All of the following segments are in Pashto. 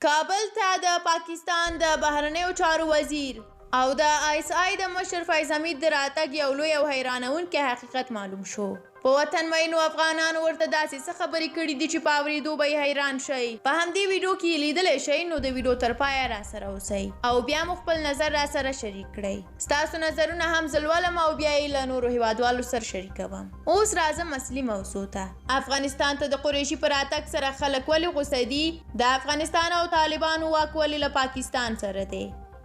کابل ته د پاکستان د بهرنیو چارو وزیر او د آی اس آی د مشر فیض حمید د راتګ یو لوی او حیرانونکی حقیقت معلوم شو. په وطن مینو افغانانو ورته داسې څه خبرې کړې دي چې په اورېدو به یې حیران شئ. په همدې ویډیو کې یې لیدلی شئ، نو د ویډیو تر پایه راسره اوسئ او بیا مو خپل نظر راسره شریک کړئ. ستاسو نظرونه هم زه لولم او بیا یې له نورو هیوادوالو سره شریکوم. اوس راځم اصلي موضوع ته. افغانستان ته د قریشي په راتګ سره خلک ولې غوسه دي؟ د افغانستان او طالبانو واک ولې له پاکستان سره دی؟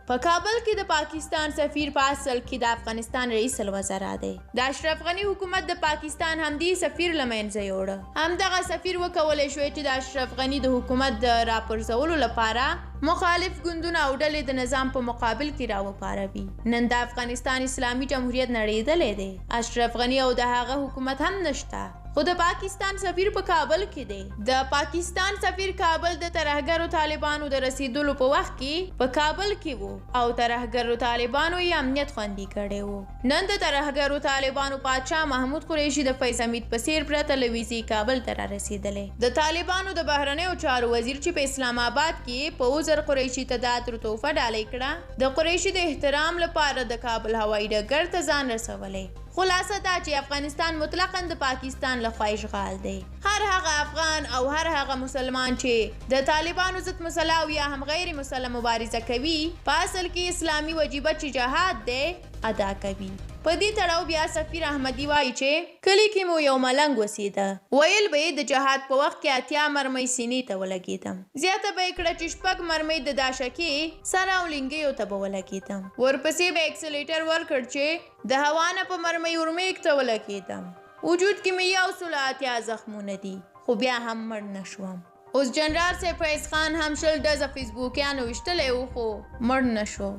په کابل کې د پاکستان سفیر په اصل کې د افغانستان رئیس الوزرا دی. د اشرف غني حکومت د پاکستان همدې سفیر له منځه یوړه. همدغه سفیر وکولی شوی چې د اشرف غني د حکومت د راپرځولو لپاره مخالف ګوندونه او ډلې د نظام په مقابل کې راوپاروي. نن د افغانستان اسلامي جمهوریت نړېدلی دی. اشرف غني او د هغه حکومت هم نشته. خو د پاکستان سفیر په کابل کې دی. د پاکستان سفیر کابل د ترهګرو طالبانو د رسیدلو په وخت کې په کابل کې وو او ترهګرو طالبانو یې امنیت خوندي کړی وو. نن د ترهګرو طالبانو پادشاه محمود قریشي د فیض حمید په څیر پرته له ویزې کابل ته رارسیدلی. د طالبانو د بهرنیو چارو وزیر چې په اسلام آباد کې په عذر قریشي ته د عطرو تحفه ډالۍ کړه، د قریشي د احترام لپاره د کابل هوایي ډګر ته ځان رسولی. خلاصه دا چې افغانستان مطلقاً د پاکستان له خوا اشغال دی. هر هغه افغان او هر هغه مسلمان چې د طالبانو ضد مسلح او یا هم غیر مسلح مبارزه کوي، په اصل کې اسلامي وجیبه چې جهاد دی، ادا کوي. په دې تړاو بیا سفیر احمدي وايي چې. کلي کې مو یو ملنګ اوسېده، ویل به یې د جهاد په وخت کې 80 مرمۍ سینې ته ولګېدم. زیاته به یې کړه چې 6 مرمۍ د داشکې، سر او لینګیو ته به ولګېدم. ورپسې به اکسلیټر ورکړ چې د هوا نه په مرمۍ اورمېږ ته ولګېدم. وجود کې مې 180 زخمونه دي، خو بیا هم مړ نه شوم. اوس جنرال صاحب فیض خان هم 20 ډزه فیسبوکیانو ویشتلی و، خو مړ نه شو.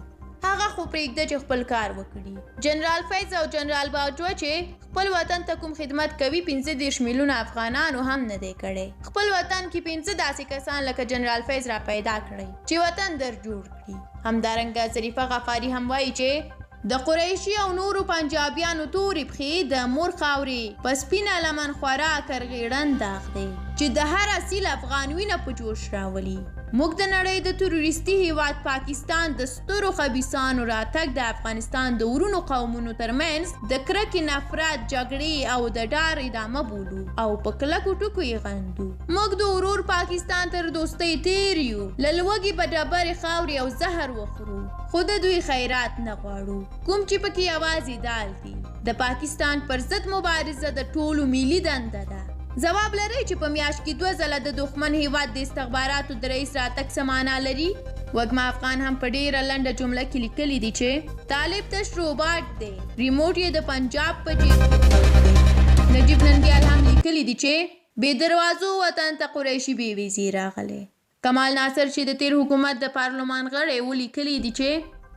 هغه خو پرېږده چې خپل کار وکړي. جنرال فیض او جنرال باجوه چې خپل وطن ته کوم خدمت کوي، 35 میلیونه افغانانو هم نه دی کړی. خپل وطن کې 5 داسې کسان لکه جنرال فیض را پیدا کړئ چې وطن در جوړ کړي. همدارنګه ظریفه غفاري هم وایي چې د قریشي او نورو پنجابیانو تورې پښې د مور خاورې په سپینه لمن خورا کرغېړن داغ دی چې د هر اصیل افغان وینه په جوش راولي. موږ د نړۍ د تروریستي هیواد پاکستان د سترو خبیثانو راتګ د افغانستان د ورونو قومونو ترمنځ د کرکې، نفرت، جګړې او د ډار ادامه بولو او په کلکو ټکو یې غندو. موږ د ورور پاکستان تر دوستۍ تیر یو، له لوږې به ډبرې، خاورې او زهر وخورو، خو د دوی خیرات نه غواړو، کوم چې پکې یوازې دال دي. د پاکستان پر ضد مبارزه د ټولو ملي دنده ده. ځواب لرئ چې په میاشت کې 2 ځله د دښمن هیواد د استخباراتو د رئیس راتګ څه معنا لري؟ وږمه افغان هم په ډیره لنډه جمله کې لیکلي دي چې طالب تش روباټ دی، ریموټ یې د پنجاب په جیب کې پروت دی. نجیب ننګیال هم لیکلي دي چې بې دروازو وطن ته قریشي بې ویزې راغلی. کمال ناصر چې د تیر حکومت د پارلمان غړی و، لیکلي دي چې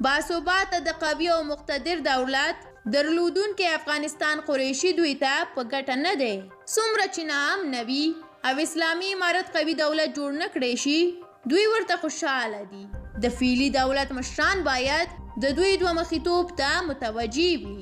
باثباته د قوي او مقتدر دولت درلودونکی افغانستان قریشي دوی ته په ګټه نه دی. څومره چې ناامنه وي او اسلامي امارت قوي دولت جوړ نه کړی شي، دوی ورته خوشحاله دي. د فعلي دولت مشران باید د دوی دوه مخیتوب ته متوجه وي.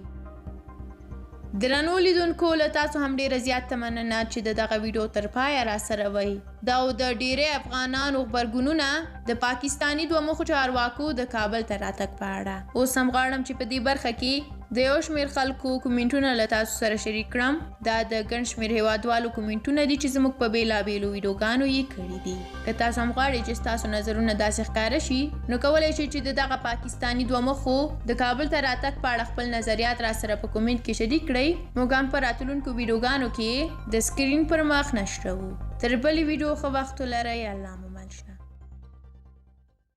درنو لیدونکو، له تاسو هم ډیره زیاته مننه چې د دغه ویډیو تر پایه راسره وئ. دا او د ډیری افغانانو غبرګونونه د پاکستاني دوه مخو چارواکو د کابل ته راتګ په اړه. اوس هم غواړم چې په دې برخه کې د یو شمېر خلکو کومنټونه له تاسو سره شریک کړم. دا د ګڼ شمېر هیوادوالو کومنټونه دي چې زموږ په بېلابېلو ویډیوګانو یې کړي دي. که تاسو هم غواړئ چې ستاسو نظرونه داسې ښکاره شي، نو کولی شئ چې د دغه پاکستاني دوه مخو د کابل ته راتګ په اړه خپل نظریات را سره په کومنټ کې شریک کړئ. موږ هم په راتلونکو ویډیوګانو کې د سکرین پر مخ نشروو. تر بلې ویډیو ښه وخت ولرئ. الله مو